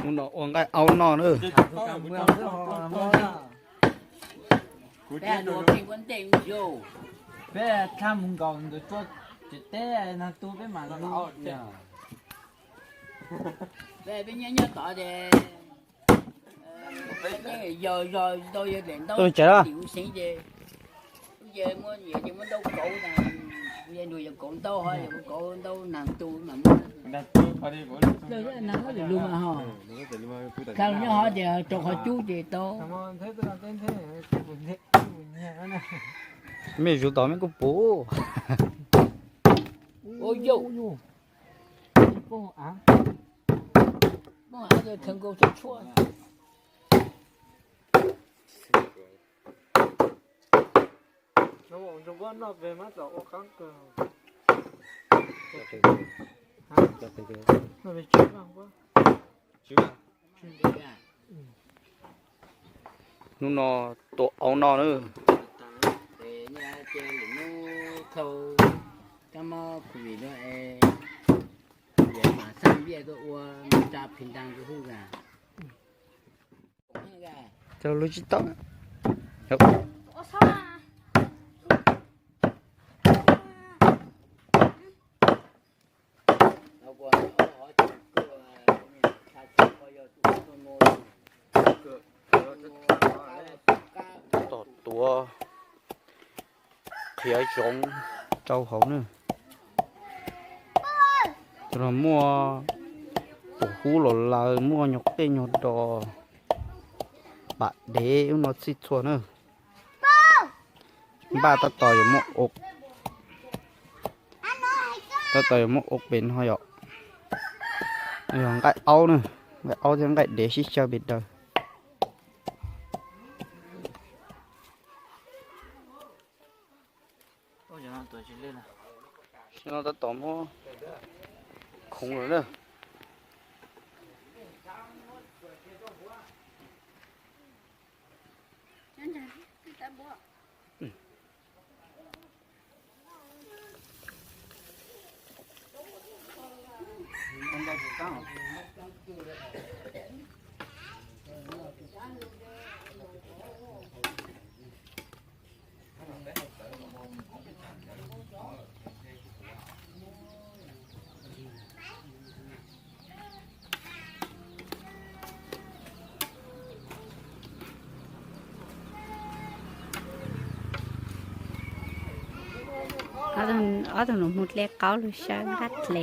Hnub no ua nqaij aub noj na. Peb txhaj mus nkaus ntawm tsob tsev teb no tu peb mam lug. Peb nyob nyob tod ces yog zog tau yog daim ntaub tim kuv seev ces kuv ces muab nyiam ces muab ntaub kauv na, kuv ces nrug yog kauv ntaub ho yog kauv ntaub nag tu mas muab lug mas ho. Txhaj nyob ho ces rau qhov cub ces tau. Mej zuv tom mej kuj puv. Ua yauj. Poob av, khaws nkaus tshuaj tshuaj. Hnub no tua aub noj na. Cov lub tsis tau. Tab tom tuav qhiav zoov rau hauv na. Cov no muaj tus hub los lawm, muaj nyuag qej nyuag dos, pam dev ub no txhij txhua na. Npaj tab tom yuav muab ua, tab tom yuav muab ua pem no yom. Yog nqaij aub na, nqaij aub thiab nqaij dev sib xyaw pem daws. Tam no tab tom muab khoov lawm na. Ob tug nus mus dle qaub lug sawb nqaj dle.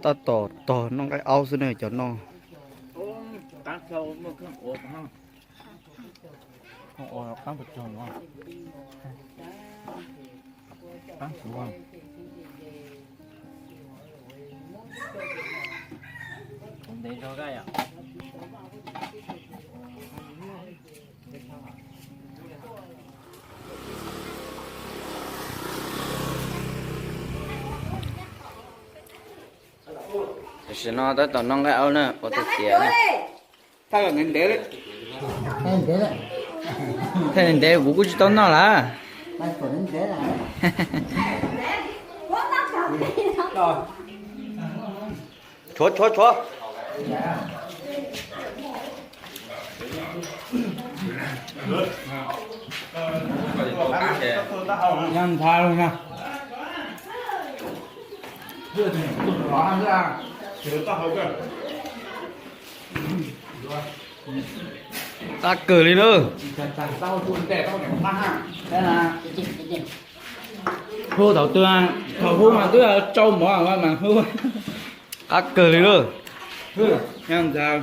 Tab tom tog noj nqaij aub xwb ne cov no. Tam sim no tab tom noj nqaij aub na, ua tau tiav na. Thaij ntev kuv kuj tsis tau noj lawm. Tshuav tshuav tshuav. Nyob nthav lug na. Qab kawg li na. Hu thaum twg, thaum hu mas twb tsau mov mas hu. Qab kawg li na. Nyob nthav.